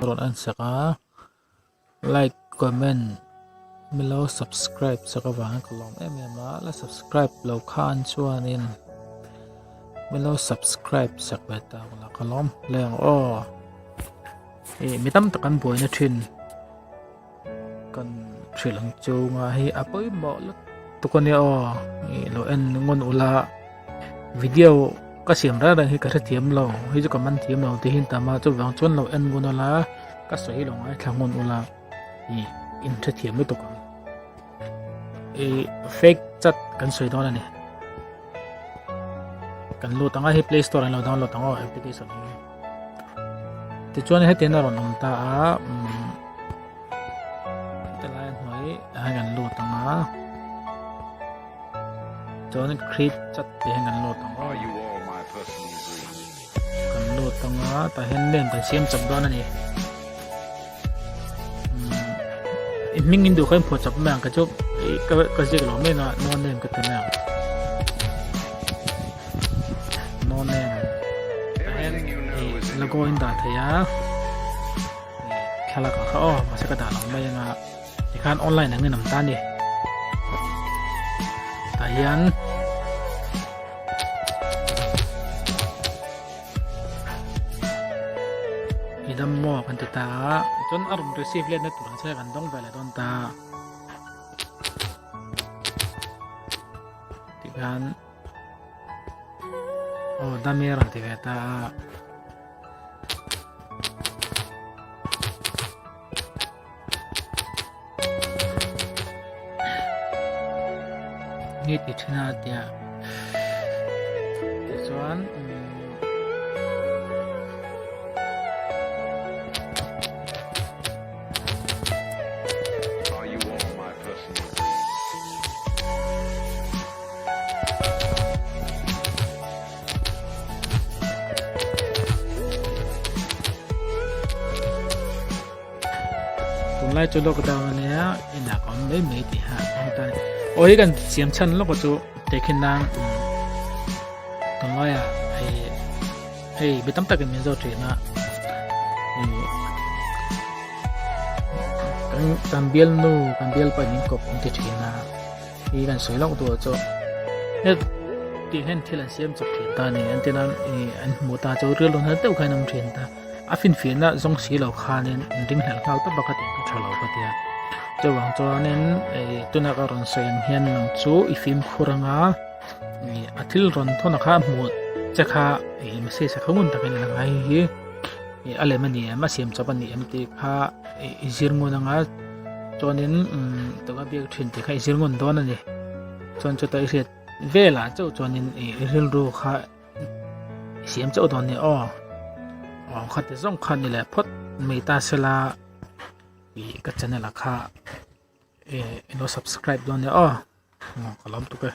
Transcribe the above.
Rawn en sak a like comment milo subscribe sak avangin ka lawm em em a la subscribe lo khan chuanin milo subscribe sak ve ta ula ka lawm hle ang aw ih mi tam tak an buaina thin kan hrilh ang chunga hi a pawimawh lutuk a nia aw ih lo en ngun ula video ka siam reng reng hi ka hrethiam lo hei chu ka man thiam lo tih hi an tam a chuvang chuan lo en ngun ula ka sawi lo ngaithla ngun ula ih in hrethiam lutuk ang ih fake chat kan sawi dawn a ni kan lut ang a hei play store an lo download ang aw application hi. Tichuan hetiang a rawn awm ta a umm helai hnuai ah hian kan lut ang a chuan create chat tih hian kan lut ang a kan lut ang a tah hian name kan siam chawp dawn a ni umm i hming in duh kha in phuah chawp mai ang ka chu ih ka ziak lo mai ang a no name ka ti mai ang. No name tah hian ih logo in dah thei a ih thlalak ah kha aw mahse ka dah lo mai anga tikhan online ang in awm ta a ni tah hian i dam maw kan ti ta a chuan a rawn receive let na tur ang che kan dawng ve leh dawn ta. Tikhan aw dami a rawn ti ve ta a. Ni ti thin a tia tichuan Tunlai chu lockdown a nia inah ka awm mai mai tih ha awm ta a ni. Aw hi kan siam chhan lawk chu tehkhin nan tunlaiah hei hei mi tam takin min zawt thin a ih kan kan bialnu kan bialpa in min kawp an ti thin a hi kan sawi lawk duh chu tih hian thil an siam chawp thin ta a ni an ti nan ih an hmuh ta chu rilru hna deuh khan an awm thin ta a finfiahna zawng si lo khanin an ring hlelh nghal tawp a ka tih ka tha lo ka tia chuvang chuanin ih tuna ka rawn sawi ang hian nang chu i fimkhur anga. Ih a thil rawn thawn a kha a hmuh che kha ih message a kha ngun takin a lang a hei hi ih a lem a ni em a siam chawp a ni em tih kha ih i zir ngun anga chuanin umm tuna biak thin tih kha i zir ngun dawn a ni chuan chutah i hriat velah chauh chuanin ih i rilru kha i siam chauh dawn a ni aw aw khati zawng kha ni leh phawt mai ta sela ih ka channel ah kha ih ilo subscribe dawn nia aw ka lawm tuk e.